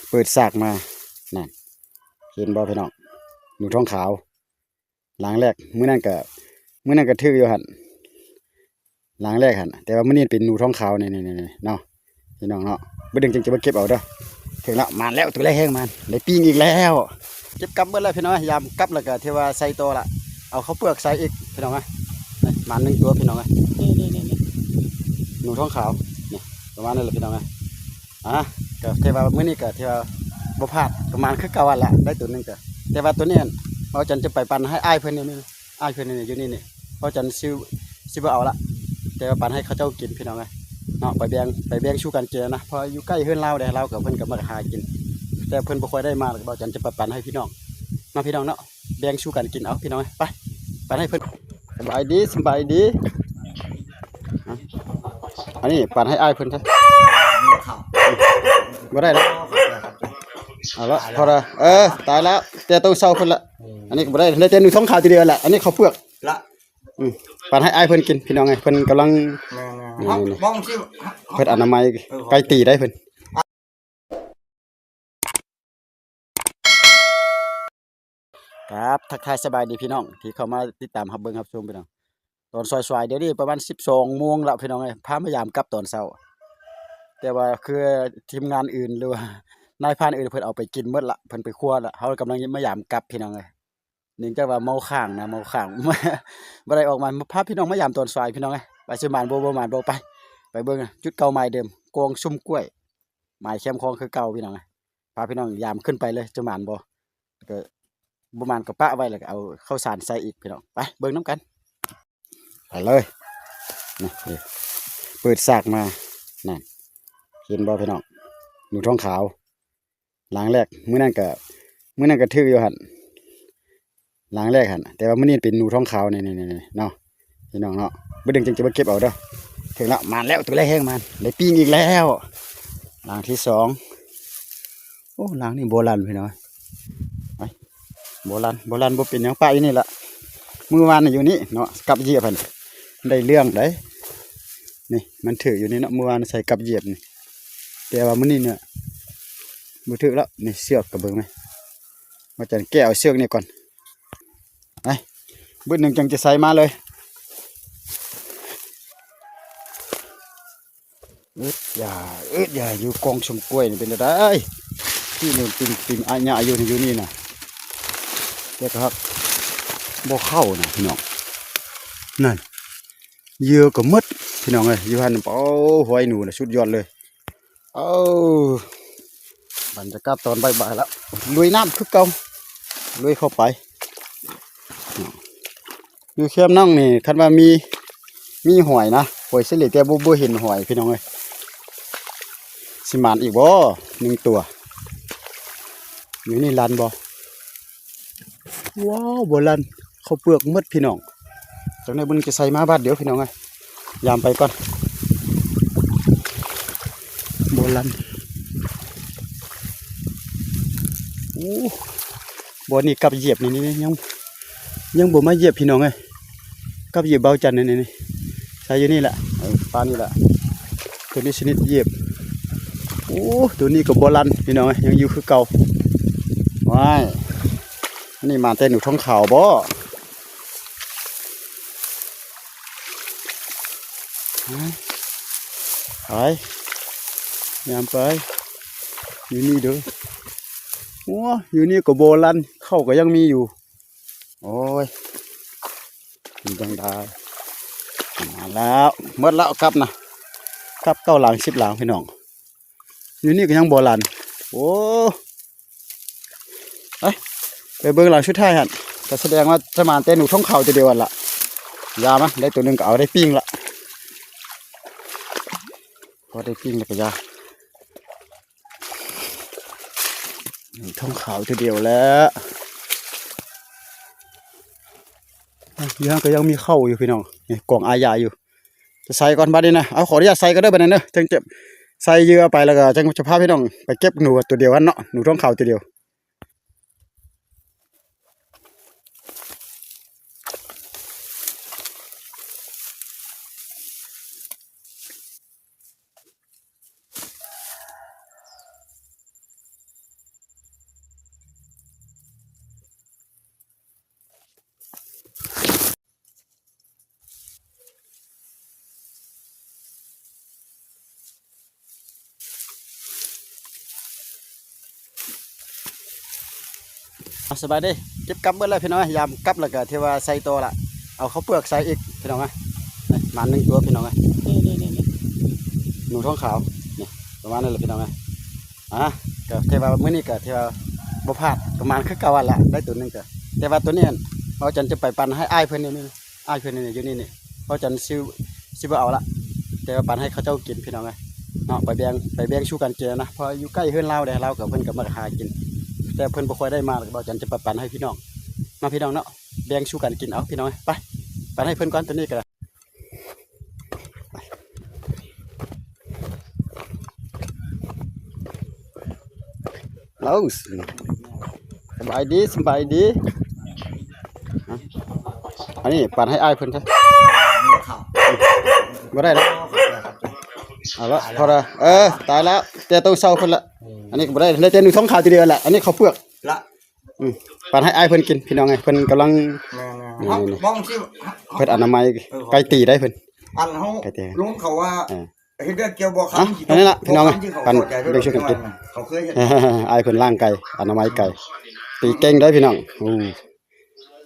ເປີດສາກມາ ນັ້ນ ເຫັນບໍ່ພີ່ນ້ອງ? ໜູທອງຂາວ ຫຼັງແລກ ມື້ນັ້ນກະ ມື້ນັ້ນກະຖືກຢູ່ຫັ້ນ ຫຼັງແລກຫັ້ນ ແຕ່ວ່າມື້ນີ້ເປັນໜູທອງຂາວ ນີ້ໆໆ ເນາະ ພີ່ນ້ອງເນາະ. ບຶດໜຶ່ງຈຶ່ງຈະມາເກັບເອົາເດີ້. ເຖິງແລ້ວ ໝານແລ້ວ ໂຕແລກແຮງໝານ ໄດ້ປີ້ງອີກແລ້ວ. ເກັບກັບເບິດແລ້ວພີ່ນ້ອງ ຍາມກັບແລ້ວກະຖືວ່າໃສ່ຕໍ່ລະ ເອົາເຂົ້າເປືອກໃສ່ອີກພີ່ນ້ອງເອີຍ. ນີ້ ໝານໜຶ່ງຕົວພີ່ນ້ອງເອີຍ ນີ້ໆໆ ໜູທອງຂາວ ນີ້ ປະມານນີ້ແຫຼະພີ່ນ້ອງເອີຍ. ອ່າ ກະຖືວ່າມື້ນີ້ກະຖືວ່າບໍ່ພາດ ປະມານຄືເກົ່າຫັ້ນລະ ໄດ້ໂຕໜຶ່ງກະ. ແຕ່ວ່າໂຕນີ້ຫັ້ນ ເວົ້າຈັນຈະໄປປັນໃຫ້ອ້າຍເພິ່ນນີ້ ນີ້ ອ້າຍເພິ່ນນີ້ ຢູ່ນີ້ນີ້ ເວົ້າຈັນຊິ ຊິບໍ່ເອົາລະ ແຕ່ວ່າປັນໃຫ້ເຂົາເຈົ້າກິນພີ່ນ້ອງເອີຍເນາະ. ໄປແບ່ງ ໄປແບ່ງສູ່ກັນກິນນະ ເພາະຢູ່ໃກ້ເຮືອນລາວເດ້ ລາວກະເພິ່ນກະມັກຫາກິນ ແຕ່ເພິ່ນບໍ່ຄ່ອຍໄດ້ມາ ກະເວົ້າຈັນຈະໄປປັນໃຫ້ພີ່ນ້ອງເນາະ ພີ່ນ້ອງເນາະ. ແບ່ງສູ່ກັນກິນເອົາພີ່ນ້ອງເອີຍ ໄປ ປັນໃຫ້ເພິ່ນ. ສະບາຍດີ ສະບາຍດີ. ອັນນີ້ປັນໃຫ້ອ້າຍເພິ່ນຊະ ບໍ່ໄດ້ລະ ເອົາລະ ພໍລະ ເອີ ຕາຍລະ ແຕ່ຕ້ອງເຊົາເພິ່ນລະ. ອັນນີ້ກະບໍ່ໄດ້ ໄດ້ແຕ່ໜູທອງຂາວຕົວດຽວລະ ອັນນີ້ເຂົ້າເປືອກ ອືມ ປັນໃຫ້ອ້າຍເພິ່ນກິນພີ່ນ້ອງເອີຍ. ເພິ່ນກຳລັງ ແມ່ນໆ ນີ້ໆ ເພິ່ນອະນາໄມ ເອີ ໄກ່ຕີໄດ້ເພິ່ນ. ຄັບ ທັກທາຍສະບາຍດີພີ່ນ້ອງທີ່ເຂົ້າມາຕິດຕາມຮັບເບິ່ງຮັບຊົມພີ່ນ້ອງ. ຕອນສວາຍໆ ດຽວນີ້ປະມານສິບສອງໂມງລະພີ່ນ້ອງເອີຍ ພາມາຢາມກັບຕອນເຊົ້າ ແຕ່ວ່າຄືທີມງານອື່ນ ຫຼືວ່ານາຍພານອື່ນເພິ່ນເອົາໄປກິນໝົດລະ ເພິ່ນໄປຄົວລະ ເຮົາກຳລັງມາຢາມກັບພີ່ນ້ອງເອີຍ. ເນື່ອງຈາກວ່າເມົາຄ້າງນະ ເມົາຄ້າງ ບໍ່ໄດ້ອອກມາ ພາພີ່ນ້ອງມາຢາມຕອນສວາຍພີ່ນ້ອງເອີຍ. ວ່າຊິໝານບໍ່ ບໍ່ໝານບໍ່ ໄປ ໄປເບິ່ງຈຸດເກົ່າໝາຍເດີມ ກອງຊຸມກ້ວຍ ໝາຍແຄມຂອງຄືເກົ່າພີ່ນ້ອງເອີຍ. ພາພີ່ນ້ອງຢາມຂຶ້ນໄປເລີຍ ຈະໝານບໍ່ ກະບໍ່ໝານກະປະໄວ້ ແລ້ວກະເອົາເຂົ້າສານໃສ່ອີກພີ່ນ້ອງ. ໄປເບິ່ງນຳກັນ ໄປເລີຍ. ນີ້ ເປີດສາກມາ ນັ້ນ ເຫັນບໍ່ພີ່ນ້ອງ? ໜູທອງຂາວ ຫຼັງແລກ ມື້ນັ້ນກະ ມື້ນັ້ນກະຖືກຢູ່ຫັ້ນ ຫຼັງແລກຫັ້ນ ແຕ່ວ່າມື້ນີ້ເປັນໜູທອງຂາວ ນີ້ໆໆ ເນາະ ພີ່ນ້ອງເນາະ. ບຶດໜຶ່ງຈຶ່ງຈະມາເກັບເອົາເດີ້. ເຖິງແລ້ວ ໝານແລ້ວ ໂຕແລກແຮງໝານ ໄດ້ປີ້ງອີກແລ້ວ. ຫຼັງທີສອງ ໂອ້ ຫຼັງນີ້ບໍ່ລັ່ນພີ່ນ້ອງ ໄປ ບໍ່ລັ່ນ ບໍ່ລັ່ນ ບໍ່ເປັນຫຍັງ ປະຢູ່ນີ້ລະ. ມື້ວານນີ້ຢູ່ນີ້ເນາະ ກັບຢຽບຫັ້ນ ໄດ້ເລື່ອງໃດ໋. ນີ້ ມັນຖືກຢູ່ນີ້ເນາະ ມື້ວານໃສ່ກັບຢຽບນີ້ ແຕ່ວ່າມື້ນີ້ເນາະ ບໍ່ຖືກແລ້ວ. ນີ້ເຊືອກກະເບິ່ງແມ ວ່າຈະແກະເອົາເຊືອກນີ້ກ່ອນ. ໄປ ບຶດໜຶ່ງຈັ່ງຈະໃສ່ມາເລີຍ. ອຶດຢາ ອຶດຢາ ຢູ່ກອງຊຸມກ້ວຍນີ້ເປັນຈັ່ງໃດ? ທີ່ນີ້ປິງໆ ອາຍະຢູ່ ຢູ່ນີ້ນະ ແຕ່ກະບໍ່ເຂົ້ານະພີ່ນ້ອງ. ນັ້ນ ເຫຍື່ອກະໝົດພີ່ນ້ອງເອີຍ ຢູ່ຫັ້ນ. ໂອ້ ຫ້ອຍໜູນະ ສຸດຍອດເລີຍ. ເອົາ ບັນຍາກາດຕອນບ່າຍໆ ລະ ລຸຍນ້ຳຄືເກົ່າ ລຸຍເຂົ້າໄປ. ຢູ່ແຄມນ້ອງນີ້ ຄັນວ່າມີ ມີຫອຍນະ ຫອຍສະເຫຼ ແຕ່ບໍ່ ບໍ່ເຫັນຫອຍພີ່ນ້ອງເອີຍ. ຊິໝານອີກບໍ່ໜຶ່ງຕົວ? ຢູ່ນີ້ລັ່ນບໍ່? ວ້າວ ບໍ່ລັ່ນ ເຂົ້າເປືອກໝົດພີ່ນ້ອງ. ຈັ່ງໃດບຶດໜຶ່ງຈະໃສ່ມາບາດດຽວພີ່ນ້ອງເອີຍ. ຢາມໄປກ່ອນ ບໍ່ລັ່ນ. ໂອ້ ບ່ອນນີ້ກັບຢຽບນີ້ ນີ້ ຍັງ ຍັງບໍ່ມາຢຽບພີ່ນ້ອງເອີຍ. ກັບຢຽບເບົາຈັນນີ້ ນີ້ ໃສ່ຢູ່ນີ້ແຫຼະ ເອີ ປານນີ້ແຫຼະ. ໂຕນີ້ຊະນິດຢຽບ. ໂອ້ ໂຕນີ້ກະບໍ່ລັ່ນພີ່ນ້ອງເອີຍ ຍັງຢູ່ຄືເກົ່າ. ວ້າຍ ອັນນີ້ມາແຕ່ໜູທອງຂາວບໍ່? ໄປ ຍາມໄປ ຢູ່ນີ້ເດີ້. ໂອ້ ຢູ່ນີ້ກະບໍ່ລັ່ນ ເຂົ້າກະຍັງມີຢູ່. ໂອ້ຍ ເປັນຈັ່ງໃດ? ມາແລ້ວ ໝົດແລ້ວ ກັບນະ ກັບເກົ້າຫຼັງ ສິບຫຼັງພີ່ນ້ອງ. ຢູ່ນີ້ກະຍັງບໍ່ລັ່ນ. ໂອ້ ໄປ ໄປເບິ່ງຫຼັງສຸດທ້າຍຫັ້ນ ກະສະແດງວ່າຈະມາແຕ່ໜູທອງຂາວໂຕດຽວຫັ້ນລະ. ຢ່າມັນ ໄດ້ໂຕໜຶ່ງກະເອົາ ໄດ້ປີ້ງລະ ພໍໄດ້ປີ້ງລະກະຢ່າ. ນີ້ ທອງຂາວເທື່ອດຽວແລ້ວ. ຢູ່ຫັ້ນກະຍັງມີເຂົ້າຢູ່ພີ່ນ້ອງ ນີ້ກອງອາຍາຢູ່. ຈະໃສ່ກ່ອນບາດນີ້ນະ ເອົາ ຂໍອະນຸຍາດໃສ່ກ່ອນເດີ້ບາດນີ້ເດີ້. ຈັ່ງຈະໃສ່ເຫຍື່ອໄປ ແລ້ວກະຈັ່ງຈະພາພີ່ນ້ອງໄປເກັບໜູໂຕດຽວຫັ້ນເນາະ ໜູທອງຂາວໂຕດຽວ. ໂ ສະບາຍດີ ເກັບກັບເບິດແລ້ວພີ່ນ້ອງເອີຍ ຍາມກັບແລ້ວກໍຖືວ່າໃສ່ຕໍ່ລະ ເອົາເຂົ້າເປືອກໃສ່ອີກພີ່ນ້ອງເອີຍ ມາໜຶ່ງຕົວພີ່ນ້ອງເອີຍ ນີ້ໆໆໆ ໜູທອງຂາວ ນີ້ ປະມານນັ້ນແຫຼະພີ່ນ້ອງເອີຍ ອ່າ ກໍຖືວ່າມື້ນີ້ກໍຖືວ່າບໍ່ພາດ ປະມານຄືເກົ່າຫັ້ນລະ ໄດ້ຕົວໜຶ່ງກໍ ແຕ່ວ່າຕົວນີ້ຫັ້ນ ເຮົາຈັນຈະໄປປັນໃຫ້ອ້າຍເພິ່ນນີ້ ອ້າຍເພິ່ນນີ້ ຢູ່ນີ້ນີ້ ເຮົາຈັນຊິ ຊິບໍ່ເອົາລະ ແຕ່ວ່າປັນໃຫ້ເຂົາເຈົ້າກິນພີ່ນ້ອງເອີຍ ເນາະ ໄປແບ່ງ ໄປແບ່ງສູ່ກັນກິນນະ ເພາະຢູ່ໃກ້ເຮືອນລາວເດ້ ລາວກໍເພິ່ນກໍມັກຫາກິນ ແຕ່ເພິ່ນບໍ່ຄ່ອຍໄດ້ມາ ເຮົາຈັນຈະໄປປັນໃຫ້ພີ່ນ້ອງ ເນາະ ພີ່ນ້ອງເນາະ ແບ່ງສູ່ກັນກິນເອົາພີ່ນ້ອງເອີຍ ໄປ ປັນໃຫ້ເພິ່ນກ່ອນ ຕົວນີ້ກໍໄດ້ ເອົາ ສະບາຍດີ ສະບາຍດີ ອັນນີ້ປັນໃຫ້ອ້າຍເພິ່ນເດີ ບໍ່ໄດ້ລະ ເອົາລະ ພໍລະ ເອີ ຕາຍລະ ແຕ່ຕ້ອງເຊົາເພິ່ນລະ ອັນນີ້ກໍບໍ່ໄດ້ ໄດ້ແຕ່ໜູທອງຂາວຕົວດຽວລະ ອັນນີ້ເຂົ້າເປືອກ ລະ ອືມ ປັນໃຫ້ອ້າຍເພິ່ນກິນ ພີ່ນ້ອງເອີຍ ເພິ່ນກຳລັງ ແມ່ນໆ ນີ້ ເຮົາ ນີ້ ເພິ່ນອະນາໄມ ເອີ ໄກ່ຕີໄດ້ເພິ່ນ ອັນເຮົາ ໄກ່ຕີ ລຸງເຂົາວ່າ ເອີ ເຮັດວຽກກ່ຽວບໍ່ ອ່ະ ຄັນ ອັນນີ້ລະ ພີ່ນ້ອງເອີຍ ປັນ ເບິ່ງຊ່ວຍກັນກິນ ເຂົາເຄີຍເຮັດ ອ້າຍເພິ່ນລ້າງໄກ່ ອະນາໄມໄກ່ ຕີເກັ່ງເດ້ພີ່ນ້ອງ ໂອ້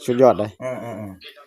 ສຸດຍອດເດ້ ເອີໆໆ